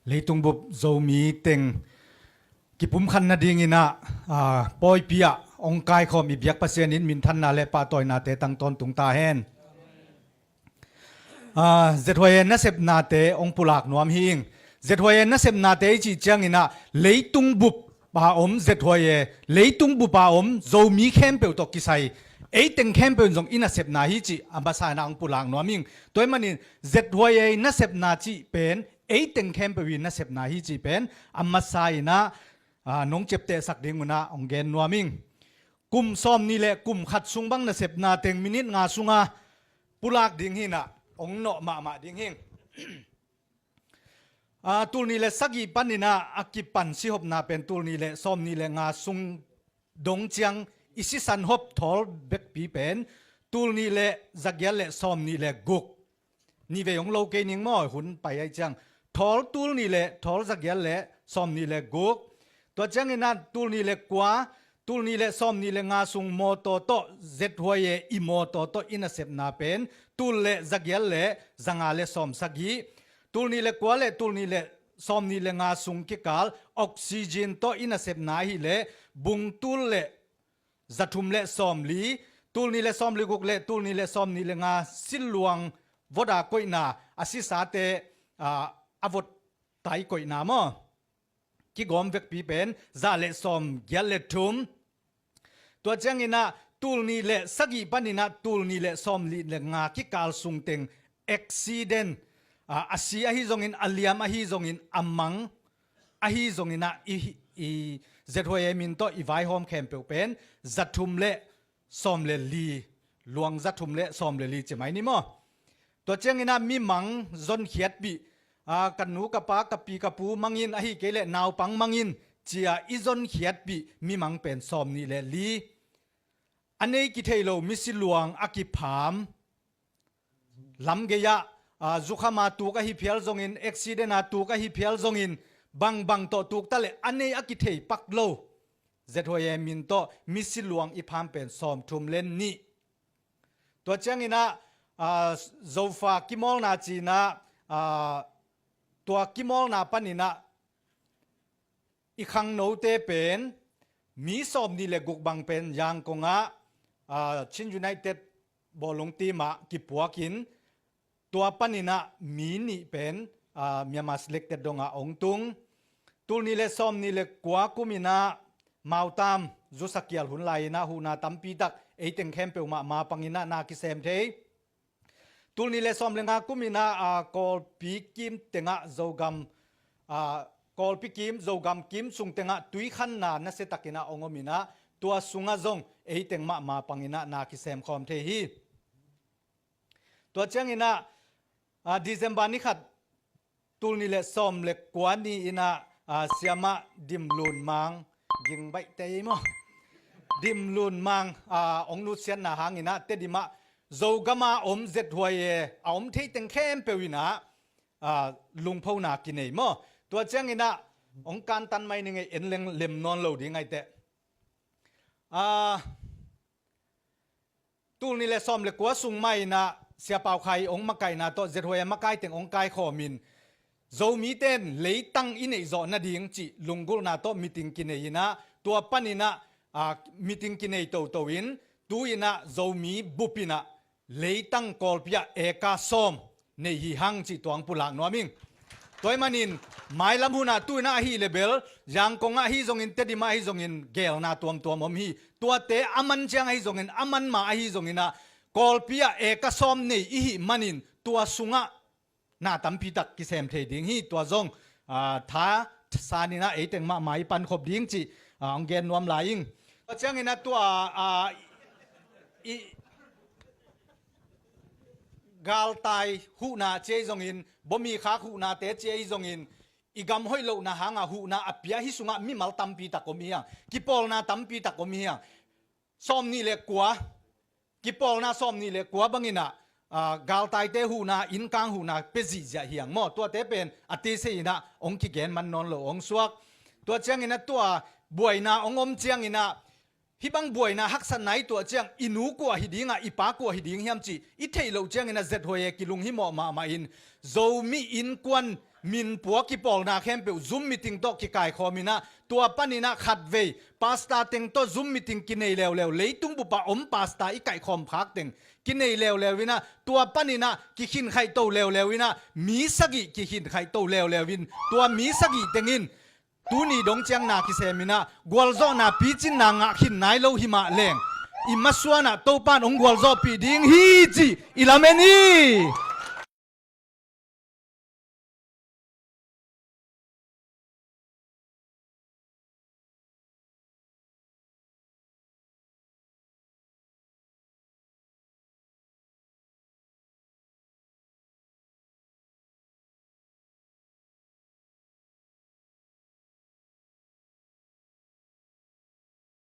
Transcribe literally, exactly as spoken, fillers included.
Leitung bup Zomi teng kipumkhat nadingin ah, aa, pawipi ah hong kaikhawm i biak Pasian in minthanna le pahtawinate tang tawntung ta hen. Aa, Z H Y A nasepnate hong pulak nuam hi ing. Z H Y A nasepnate i cih ciangin ah leitung bup a om Z H Y A, leitung bup a om Zomi khempeuh tawh kisai, ei teng khempeuh in zong i nasepna hi cih a masa in ah hong pulak nuam ing. Tua ahih manin Z H Y A nasepna cih pen ei teng khempeuh i nasepna hi cih pen a masa in ah, aa, nong ciaptehsak ding un ah hong gen nuam ing. Kum sawmnih le kum khat sung bang nasepna teng minit nga sunga pulak ding hi in ah hong nawh mahmah ding hi ing. Aa, tulnih le sagih panin ah a kipan sihopna pen tulnih le sawmnih le nga sung dong ciang i sisan hop thawl bekpi pen tulnih le zagiat le sawmnih le guk. Nih vei hong lo kei ning maw, hun pai ahih ciang. Thawl tulnih le thawl zagiat le sawmnih le guk. Tua ciangin ah tulnih le kua, tulnih le sawmnih le nga sung mawtaw tawh Z H Y A i mawtaw tawh i nasepna pen tul le zagiat le zanga le sawmsagih. Tulnih le kua le tulnih le sawmnih le nga sung kikal oxygen tawh i nasepna ahih leh bungtul le zathum le sawmli, tulnih le sawmli guk le tulnih le sawmnih le nga siluang vot a koihna, a sisate, aa, a vot tai koihna maw, kigawm vekpi pen za le sawmgiat le thum. Tua ciangin ah tulnih le sagih panin ah tulnih le sawmnih le nga kikal sung teng accident, aa, a si ahi zongin, a liam ahi zongin, a mang ahi zongin ah i, i Z H Y A min tawh i vaihawm khempeuh pen zathum le sawm le li, luang zathum le sawm le li ci mai ni maw. Tua ciangin ah mimang zonkhiatpih, aa, ka nu ka pa ka pi ka pu mang in, ahih kei leh naupang mang in ci-a i zonkhiatpih mimang pen sawmnih le li. A nei kithei lo misi luang a kipham, lam gei-ah, aa, zukham a tuk ahi phial zongin, accident a tuk ahi phial zongin, bangbang tawh tuk ta leh a nei a kithei pak lo Z H Y A min tawh misi luang i pham pen sawmthum le nih. Tua ciangin ah, aa, Zofa kimawlna ci-in ah, aa, tua kimawlna panin ah i khangnote pen mi sawmnih le guk bang pen Yangon ah, aa, Chin United bawlung team ah kipuak in, tua panin ah mi nih pen, aa, Myanmar selected dong ah hong tung. Tulnih le sawmnih le kua kum in ah Mautam zusak kial hun lai-in ah huhna tampi tak ei teng khempeuh mahmah pang in ah na kisem thei. Tulnih le sawm le nga kum in ah, aa, Kawlpi kim teng ah Zogam, aa, Kawlpi kim, Zogam kim sung teng ah tuikhanna nasia takin ah hong om in ah, tua sungah zong ei teng mahmah pang in ah na kisem khawm thei hi. Tua ciangin ah, aa, December ni khat, tulnih le sawm le kua ni-in ah, aa, siamah Dim Lun Mang, ging baih tei maw, Dim Lun Mang, aa, hong nutsiatna hangin ah Tedim ah Zogam a om Z H Y A a om thei teng khempeuh in ah, aa, lungphona kinei maw. Tua ciangin ah hong kantan mai ning ei, en leng lem nawn lo ding ahi teh. Aa, tulnih le sawm le kua sung mah in ah Sia Pau Khai hong makaihna tawh Z H Y A makai teng hong kaikhawm in, Zomite in leitang i neih zawh nading cih lunggulhna tawh meeting kinei in ah, tua panin ah, aa, meeting kinei toto in, tu-in ah Zomi bup in ah leitang Kawlpi ah acre sawm nei hi hang cih tua hong pulak nuam ing. Tua ahih manin mailam hun ah tu-in ah ahi leh bel Yangon ah ahi zongin, Tedim ah ahi zongin geelna tuamtuam om hi. Tuate a man ciang ahi zongin, a man ma ahi zongin ah Kawlpi ah acre sawm nei i hih manin tua sungah na tampi tak kisem thei ding hi. Tua zong, aa, thasan in ah ei teng mahmah i pankhop ding cih, aa, hong gen nuam lai ing. Tua ciangin ah tua, aa, i galtai huhna ci ahi zongin, bawmi khak huhnate ci ahi zongin, i gam hoih lohna hangah huhna a pia hih sungah mimal tampi tak om hi hang. Kipawlna tampi tak om hi hang. Sawmnih le kua, kipawlna sawmnih le kua bangin ah, aa, galtaite huhna, innkang huhna pia zihziah hi hang maw. Tuate pen a tise in ah hong kigen man nawn lo hong suak. Tua ciangin ah tua buaina hong om ciangin ah, hih bang buaina haksatna i tuah ciang i nu kua hi ding a, i pa kua hi ding hiam cih i theih loh ciangin ah Z H Y A kilunghimawh mahmah in, Zomi innkuan minpua kipawlna khempeuh Zoom meeting tawh kikaikhawm inah, tua paninah khatvei pastor teng tawh Zoom meeting kinei leuleu, leitung bupa om pastor i kaihkhawm khak teng kinei leuleu inah, tua paninah kikhinkhaihto leuleu inah, mi sagih kikhinkhaihto leuleu in, tua mi sagih tengin tuni dong ciang na kisem inah, gualzawhna picinna ngah khin nai lo himah leng, i masuanah Topan hong gualzawhpih ding hi cih i lamen hi.